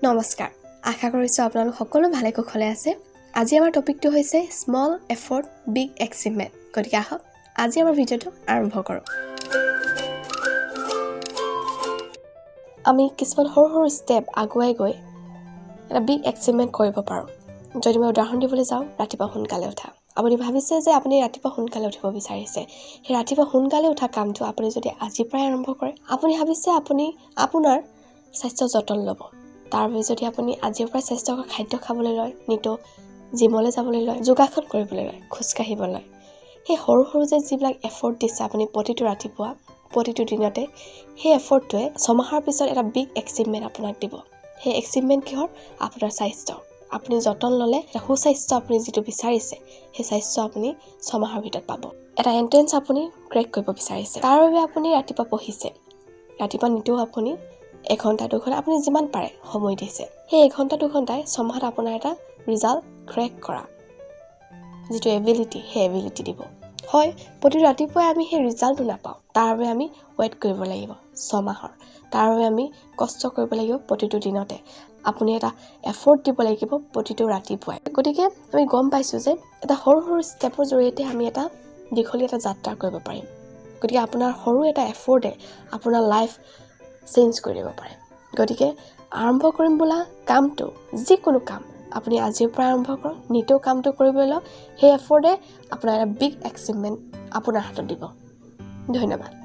নমস্কাৰ, আশা কৰিছোঁ আপোনালোক সকলো ভালে কুশলে আছে। আজি আমাৰ টপিকটো হৈছে স্মল এফৰ্ট বিগ এচিভমেণ্ট। গতিকে আহক আজি আমাৰ ভিডিঅ'টো আৰম্ভ কৰোঁ। আমি কিছুমান সৰু সৰু ষ্টেপ আগুৱাই গৈ এটা বিগ এচিভমেণ্ট কৰিব পাৰোঁ। যদি মই উদাহৰণ দিবলৈ যাওঁ, ৰাতিপুৱা সোনকালে উঠা। আপুনি ভাবিছে যে আপুনি ৰাতিপুৱা সোনকালে উঠিব বিচাৰিছে, সেই ৰাতিপুৱা সোনকালে উঠা কামটো আপুনি যদি আজিৰ পৰাই আৰম্ভ কৰে, আপুনি ভাবিছে আপুনি আপোনাৰ স্বাস্থ্য যতন ল'ব, তাৰ বাবে যদি আপুনি আজিৰ পৰাই স্বাস্থ্যকৰ খাদ্য খাবলৈ লয়, নিতৌ জিমলৈ যাবলৈ লয়, যোগাসন কৰিবলৈ লয়, খোজকাঢ়িব লয়, সেই সৰু সৰু যে যিবিলাক এফৰ্ট দিছে আপুনি প্ৰতিটো ৰাতিপুৱা প্ৰতিটো দিনতে, সেই এফৰ্টটোৱে ছমাহৰ পিছত এটা বিগ এচিভমেণ্ট আপোনাক দিব। সেই এচিভমেণ্ট কিহৰ? আপোনাৰ স্বাস্থ্য। আপুনি যতন ল'লে এটা সুস্বাস্থ্য আপুনি যিটো বিচাৰিছে সেই স্বাস্থ্য আপুনি ছমাহৰ ভিতৰত পাব। এটা এণ্ট্ৰেঞ্চ আপুনি ক্ৰেক কৰিব বিচাৰিছে, তাৰ বাবে আপুনি ৰাতিপুৱা পঢ়িছে, ৰাতিপুৱা নিতৌ আপুনি এঘণ্টা দুঘণ্টা আপুনি যিমান পাৰে সময় দিছে, সেই এঘণ্টা দুঘণ্টাই ছমাহত আপোনাৰ এটা ৰিজাল্ট ক্ৰেক কৰা যিটো এবিলিটি, সেই এবিলিটি দিব। হয়, প্ৰতি ৰাতিপুৱাই আমি সেই ৰিজাল্টটো নাপাওঁ, তাৰ বাবে আমি ৱেইট কৰিব লাগিব ছমাহৰ, তাৰ বাবে আমি কষ্ট কৰিব লাগিব প্ৰতিটো দিনতে, আপুনি এটা এফৰ্ট দিব লাগিব প্ৰতিটো ৰাতিপুৱাই। গতিকে আমি গম পাইছোঁ যে এটা সৰু সৰু ষ্টেপৰ জৰিয়তে আমি এটা দীঘলীয়া এটা যাত্ৰা কৰিব পাৰিম। গতিকে আপোনাৰ সৰু এটা এফৰ্টে আপোনাৰ লাইফ চেঞ্জ কৰি দিব পাৰে। গতিকে আৰম্ভ কৰিম বোলা কামটো, যিকোনো কাম আপুনি আজিৰ পৰা আৰম্ভ কৰক, নিতৌ কামটো কৰিবলৈ লওক, সেই এফৰ্টে আপোনাৰ এটা বিগ এচিভমেণ্ট আপোনাৰ হাতত দিব। ধন্যবাদ।